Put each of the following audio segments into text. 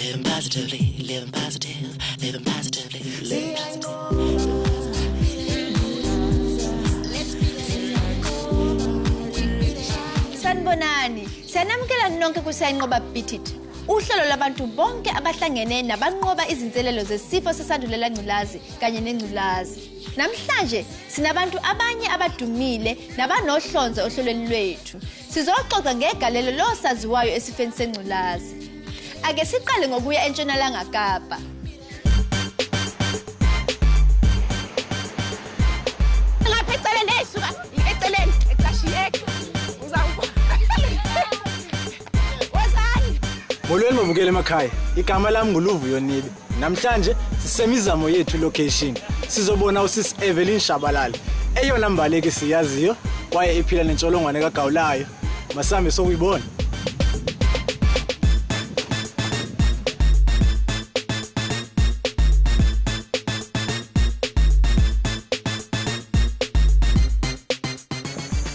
Living positively, living positive, living positively, living positive. Sanibonani, siyanamukela nonke kuSiyanqoba Beat It. Uhlelo labantu bonke abahlangene nabanqoba izinselelo zesifo sesandulela ngculazi kanye nengculazi. Namhlanje sinabantu abanye abadumile nabanohlonze ohlelweni lwethu. Sizoxoxa ngegalelo losaziwayo esifeni sengculazi. Ake siqale ngokuya eNtshonalanga Kapa. Ngapha eceleni, hey, suka eceleni, ecashiyeke. Wozani. Molweni mabukeli emakhaya. Igama lami nguLuvuyo Nibe. Namhlanje sisemizamo yethu location. Sizobona usisi Evelyn Shabalala. Eyona mbaleki siyaziyo kwaye iphila nentsholongwane kaGawulayo. Masambe sokuyibona.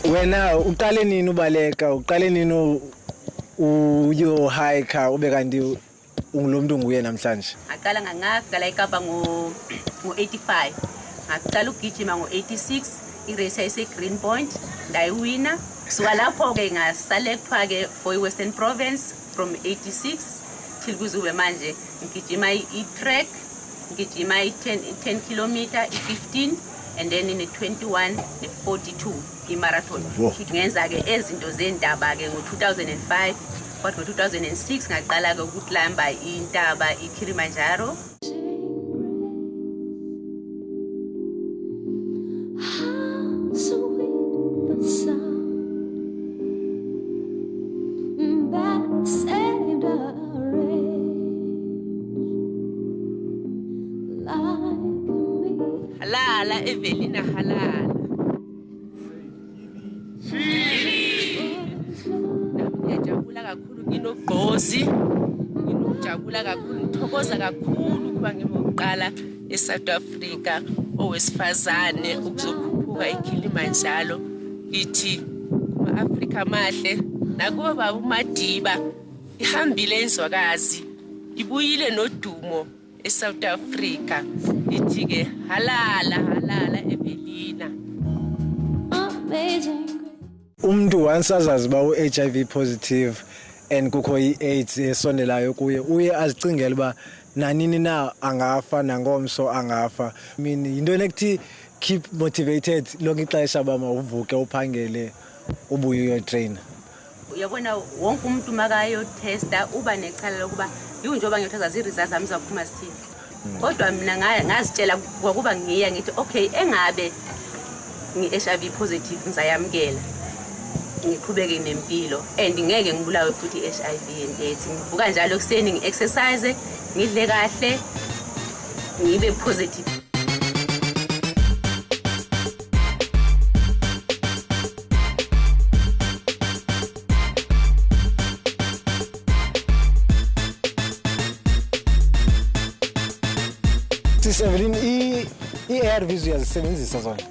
Wena uqale nini ubaleka? Uqale nini uyo-hiker ube kanti ungulo muntu nguye namhlanje? Ngaqala ngangafika la eKapa ngo-85. Ngaqala ukugijima ngo-86, i-race yayise-Green Point, ndayiwina. Suka lapho-ke ngaselekthwa-ke for i-Western Province from 86 till kuze kube manje. Ngigijima i-track, ngigijima i-10 kilometer, i-15 and then ne-21 ne-42 i-marathon. Ngenza-ke ezinto zendaba-ke ngo-2005, kodwa ngo-2006 ngaqala-ke ukuklamba intaba iKilimanjaro. How sweet the sound that saved a wretch like me. Halala Evelina, halala. Ngiyajabula kakhulu, nginogqozi, nginokujabula kakhulu, ngithokoza kakhulu ukuba ngibokuqala eSouth Africa owesifazane ukuzokhuphuka iKilimanjaro. Ithi kuma-Afrika amahle nakuba baba uMadiba, ihambile inzwakazi, ibuyile nodumo eSouth Africa. Ithi-ke halala, halala Evelina. Amazing. Umuntu once azazi uba u-HIV positive and kukho i-AIDS esondelayo kuye, uye azicingele uba nanini na angafa, nangomso angafa. I mean, yinto ekuthi keep motivated lonke ixesha uba mawuvuke uphangele ubuye uyotreyina. Uyabona, wonke umuntu makayotesta uba necala lokuba yiwu njengoba ngiyotesta zii-results zami zaphuma zithini, kodwa mina ngazitshela kwakuba ngiya ngithi okay, engabe ngi-HIV positive ngizayamukela, ngiqhubeke nempilo and ngeke ngibulawe futhi i-HIV and AIDS. Ngivuka njalo ekuseni, ngi-exercise, ngidle kahle, ngibe positive. Sis Evelyn, i-ARVs uyazisebenzisa zona?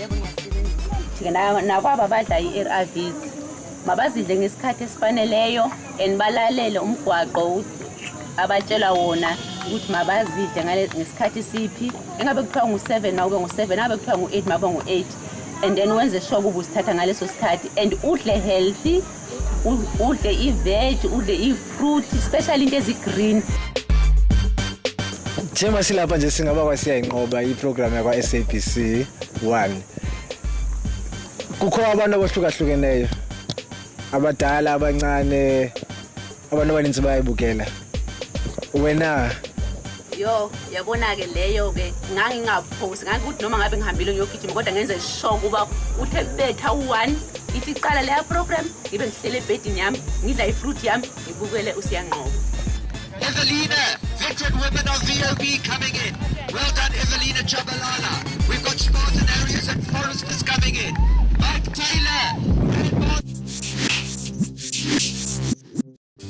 Yebo, ngiyasebenzisa. Nakwaba abadla i-ARVs, mabazidle ngesikhathi esifaneleyo and balalele umgwaqo abatshela wona ukuthi mabazidle ngesikhathi siphi. Engabe kuthiwa ngu-7, mawube ngu-7, engabe kuthiwa ngu-8, mawube ngu-8, and then wenze sure ukuba uzithatha ngaleso sikhathi and udle healthy, udle i-veg, udle i-fruit, especially into ezi-green. Njengoba silapha nje singaba kwaSiyayinqoba, iprogram yakwa-SABC 1, kukho abantu abohlukahlukeneyo, abadala, abancane, abantu abaninzi bayayibukela. Wena? Yo, yabona-ke leyo-ke ngangingaphosi, ngangikuthi noma ngabe ngihambile ngiyogijima, kodwa ngenze sure kuba uthe betha u-1 ithi iqala leya program, ngibe ngihlele ebhedini yami, ngidla i-fruit yami, ngibukele uSiyanqoba. Evelina, veteran women of VOB coming in. Well done, Evelina Chabalala. We've got Spartan Harriers and Foresters coming in. Mike Taylor. And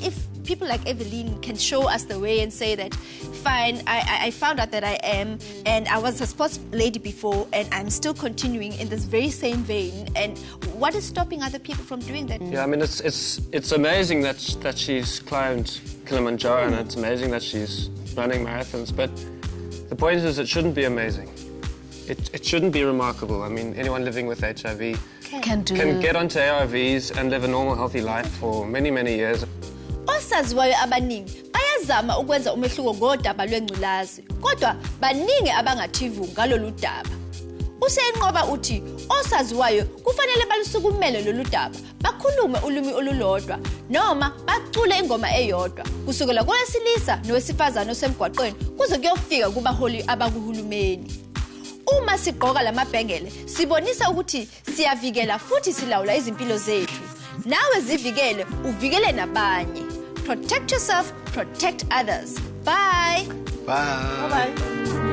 If People like Eveline can show us the way and say that, fine, I found out that I am, and I was a sports lady before, and I'm still continuing in this very same vein. And what is stopping other people from doing that? Yeah, I mean, it's amazing that she's climbed Kilimanjaro, and it's amazing that she's running marathons, but the point is it shouldn't be amazing. It shouldn't be remarkable. I mean, anyone living with HIV Can do. can get onto ARVs and live a normal, healthy life for many, many years. Osaziwayo abaningi bayazama ukwenza umehluko ngodaba lwengculazi, kodwa baningi abangathivu ngalolu daba. Useyinqoba uthi osaziwayo kufanele balusukumele lolu daba, bakhulume ulimi olulodwa noma bacule ingoma eyodwa, kusukela kowesilisa nowesifazane osemgwaqweni kuze kuyofika kubaholi abakuhulumeni. Uma sigqoka lamabhengele, sibonisa ukuthi siyavikela futhi silawula izimpilo zethu. Nawe zivikele, uvikele nabanye. Protect yourself, protect others. Bye. Bye. Bye.